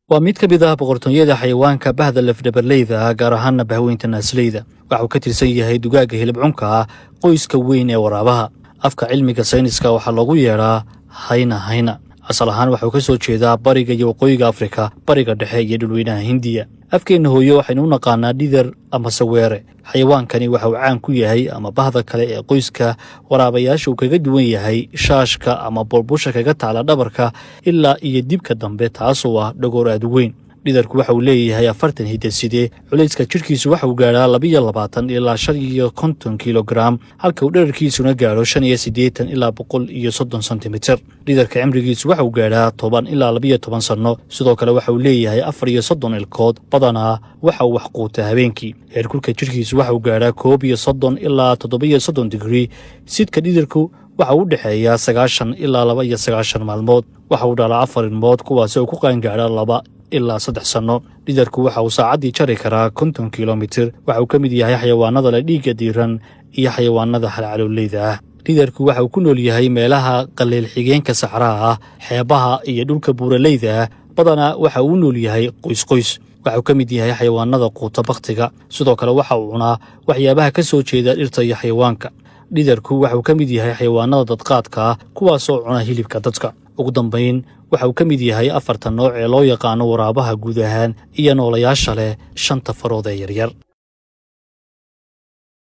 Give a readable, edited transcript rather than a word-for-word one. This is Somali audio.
Waa mid ka mid ah boqortooyada xayawaanka bahda lafdhabarleyda ah, gaar ahaana bahweynta naasleyda. Waxa uu ka tirsan yahay dugaagga hilibcunka ah, qoyska weyn ee waraabaha. Afka cilmiga sayniska waxaa loogu yeedhaa Hyaena hyaena. Asal ahaan waxauu ka soo jeedaa bariga iyo waqooyiga Afrika, Bariga Dhexe iyo dhulweynaha Hindiya. Afkeenna hooyo waxaynu u naqaanaa dhidar ama saweere. Xayawaankani waxa uu caan ku yahay ama bahda kale ee qoyska waraabayaasha uu kaga duwan yahay shaashka ama bulbusha kaga taala dhabarka ilaa iyo dibka dambe, taasoo ah dhagoor aad u weyn. Dhidarku waxa uu leeyahay 40 hidaside. Culayska jidhkiisu waxa uu gaadhaa 22 ilaa 55 kilogaram, halka uu dherarkiisuna gaadho 85 ilaa 130 sentimitir. Dhidarka cimrigiisu waxa uu gaadhaa 10 ilaa 12 sanno. Sidoo kale waxa uu leeyahay 34 ilkood. Badanaa waxa uu wax quutaa habeenkii. Heerkulka jidhkiisu waxa uu gaadhaa 31 ilaa 37 digrii. Sidka dhidarku waxa uu u dhexeeyaa 90 ilaa 92 maalmood. Waxa uu dhalaa afar ilmood, kuwaasi oo ku qaangaadha 2 ilaa 3 sanno. Dhidarku waxa uu saacaddii jari karaa 50 kilomitir. Waxa uu ka mid yahay xayawaanada leh dhiigga diiran iyo xayawaanada halcalooleyda ah. Dhidarku waxa uu ku nool yahay meelaha qaleel xigeenka saxraha ah, xeebaha iyo dhulka buuraleyda ah. Badanaa waxa uu u nool yahay qoys qoys. Waxa uu ka mid yahay xayawaanada quuta bakhtiga. Sidoo kale waxa uu cunaa waxyaabaha ka soo jeeda dhirta iyo xayawaanka. Dhidarku waxa uu ka mid yahay xayawaanada dadqaadka ah, kuwaasoo cuna hilibka dadka. Ugu dambayn, waxa uu ka mid yahay afartan nooc ee loo yaqaano waraabaha guud ahaan iyo noolayaasha leh shanta farood ee yaryar.